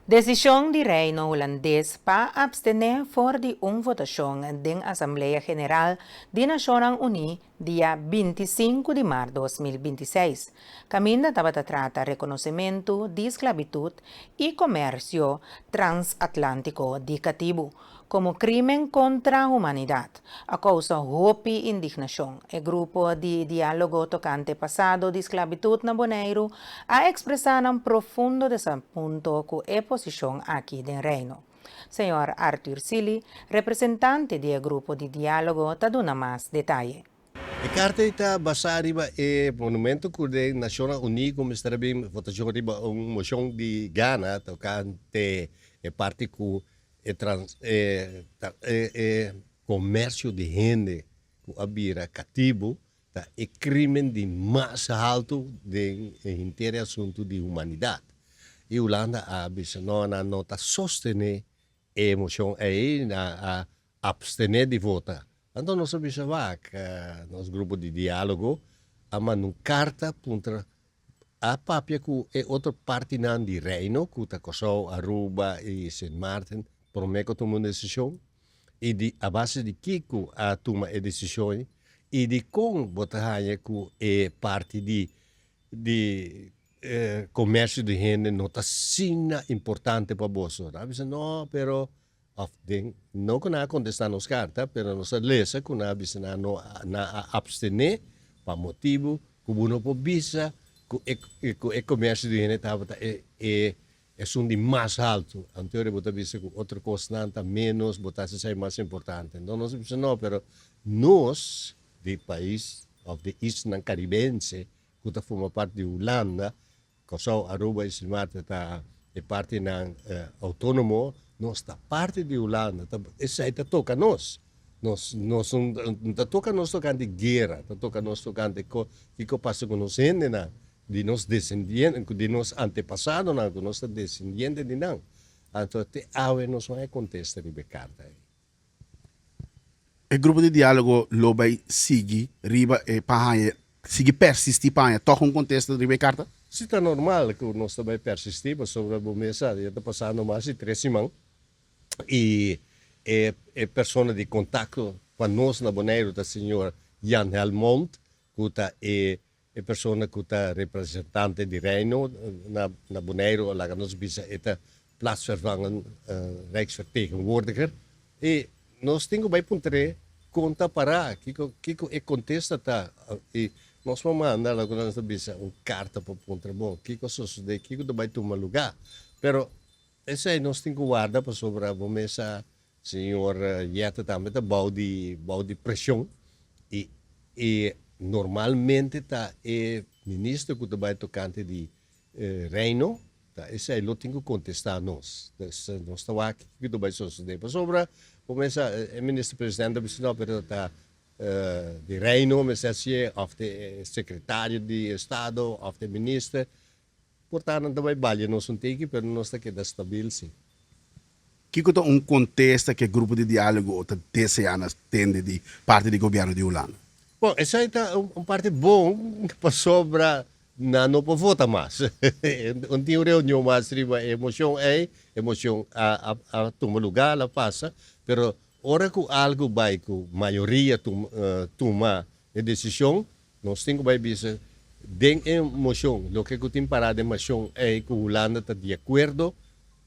Desishon di Reino Hulandes pa apstené for di un votashon den Asamblea General di Nashonnan Uní dia 25 di mart 2026, kaminda tabata trata rekonosementu di sklabitut i komersio transatlántiko di katibu komo krímen kontra humanidat, a kousa hopi indignashon. E grupo di diálogo tokante pasado di sklabitut na Boneiru a ekspresá nan profundo desapunto ku e posishon aki den Reino. Señor Arthur Sealy, representante di e grupo di diálogo, ta duna mas detaye. E karta ta basá riba e monumento ku den Nashonnan Uní ku mester a bin votashon riba un moshon di Ghana tokante e parti ku e trans e e komersio di hende ku a bira katibu ta e krimen di mas haltu den e henter e asuntu di humanidat. I Hulanda a bisa no, nan no ta sostené e moshon ei, nan a apstené di vota. Anto nos a bisa wak, nos grupo di diálogo a manda un karta puntra a papia ku e otro partinan di Reino, ku ta Kòrsou, Aruba i Sint Maarten, promé ku tuma un desishon, i di a base di kiko a tuma e desishon ei, i di kon bo ta haña ku e parti di di komersio di hende no ta asina importante pa boso. Nan a bisa no, pero Of den, no ku nan a kontestá nos karta, pero nos a lesa ku nan a bisa nan no nan a apstené pa motibu ku bo no por bisa ku e ku e komersio di hende tabata e e esun di mas haltu. Anto bo ta bisa ku otro kosnan ta ménos, bo ta hasi esei mas importante. Enton nos a bisa no, pero nos di pais òf di islanan karibense ku ta forma parti di Hulanda, Kòrsou, Aruba i Sint Maarten ta e partinan outónomo, nos ta parti di Hulanda, ta esei ta toka nos. Nos nos no ta toka nos tokante guera, ta toka nos tokante kiko pasa ku nos hendenan, di nos desendiente, di nos antepasadonan ku nos ta desendiente di nan. Anto te awe nos no a kontesta riba e karta ei. E grupo di diálogo lo bai sigui riba e pa haña, sigui persistí pa haña tòg un kontesta riba e karta? Si ta normal ku nos ta bai persistí pasobra bo mes sa ya ta pasando mas di tres siman i e e persona di kontakto pa nos na Boneiru ta señor Jan Helmond ku ta e E persona ku ta representante di Reino na na Boneiru, laga nos bisa e ta plaatsvervangend Rijksvertegenwoordiger. I nos tin ku bai puntr'é kon ta pará, kiko kiko e kontesta ta. I nos por manda loke nos ta bisa un karta pa puntra bon kiko a sosodé, kiko ta bai tuma lugá. Pero esei nos tin ku warda pasobra bo mes sa Señor Jette tambe ta bou di bou di presion y y normalmente ta e minister cu ta bay tocante di Reino ta esey lo tin cu contesta nos. Dus nos ta wak kico ta bay sosode pasobra bo mester e minister presidente ta bisa no pero ta di Reino mester hacié of ta e secretario di estado of ta e minister. Por ta nan ta bai balia nos un tiki pero nos ta keda stabil si. Kiko ta un kontesta ku e grupo di diálogo ta deseá na tende di parti di gobièrnu di Hulanda? Bon, esei ta un parti bon pasobra nan no por vota mas. No tin un reunion mas riba e mocion ei, e mocion a a tuma lugar, a pasa, pero ora ku algu bai ku mayoria tuma e desishon, Nos tin ku bai bisa den e mocion loke ku tin pará den mocion ei ku Hulanda ta di akuerdo,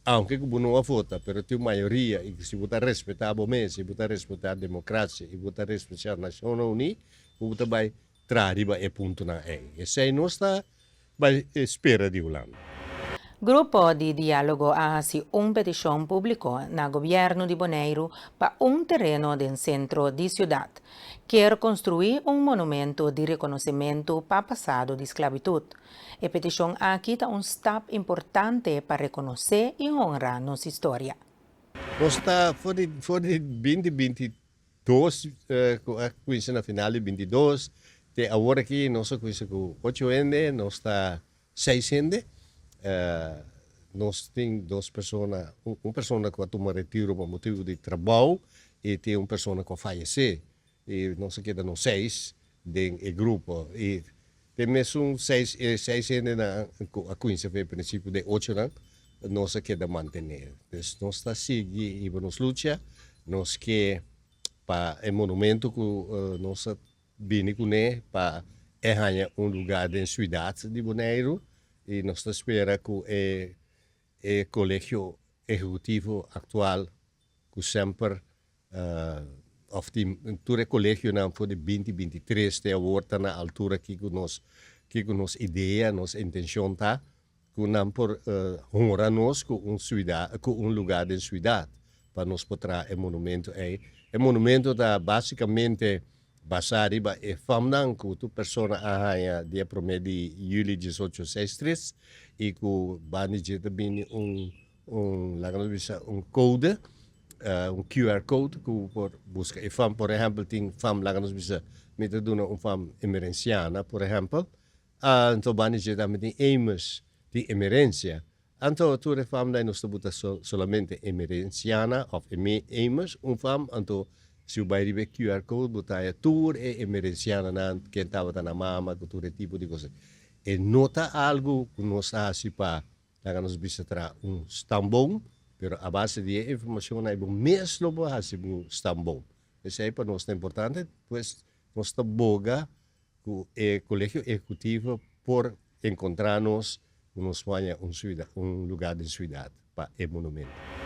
aunke ku bo no a vota, pero tin un mayoria i si bo ta respetá bo mes i bo ta respetá demokrasia i bo ta respetá Nashonnan Uní, ku bo ta bai traha riba e puntonan ei. Esei nos ta bai spera di Hulanda. Grupo di Diálogo a hasi un petishon públiko na gobièrnu di Boneiru pa un tereno den sentro di siudat. Kier konstruí un monumento di rekonosementu pa pasado di sklabitut. E petishon aki ta un stap importante pa rekonosé i honra nos historia. Nos ta for di for di binti 22 ku a kuminsá na final di 22 te awor aki nos a kuminsá ku ocho hende, nos ta seis hende. Nos tin dos persona, un persona ku a tuma retiro pa motibu di trabou i tin un persona ku a fayesé. I nos a keda nos seis den e grupo. I te mesun seis, e seis hendenan ku a kuminsá for e prinsipio den ochonan. nos a keda mantené. Dus nos ta sigui hiba nos lucha, nos ke pa e monumento ku nos a bini kuné pa e haña un lugá den siudat di Boneiru i nos ta spera ku e e kolegio ehekutivo aktual ku semper of tin tur e kolegionan for di binti 23 te awor ta na altura kiko nos kiko nos idea, nos intenshon ta, ku nan por honra nos ku un siudat, ku un lugá den siudat pa nos por traha e monumento ei. E monumento ta básikamente basá riba e famnan ku tur persona a haña dia promé di yüli 1863 i ku banda di dje ta bini un un laga nos bisa un kode, un QR code ku por buska e fam. Por ehèmpel tin fam, laga nos bisa mi ta duna un fam emerensiana por ehèmpel, anto banda di dje tambe tin Emes di Emerencia. Anto tur e fam dai nos ta buta solamente Emerenciana of Emes un fam, anto si bo bai riba e QR code bo ta haya tur e Emerenciananan ken tabata na mama ku tur e tipo di kos. E no ta algu ku nos ta hasi pa laga nos bisa traha un stamboom, pero a base di e informashonnan ei bo mes lo por hasi bo stamboom. Esei pa nos ta importante, pues nos ta boga ku e Kolegio Ehekutivo por enkontrá nos ku nos por haña un siudat, un lugá den siudat pa e monumento.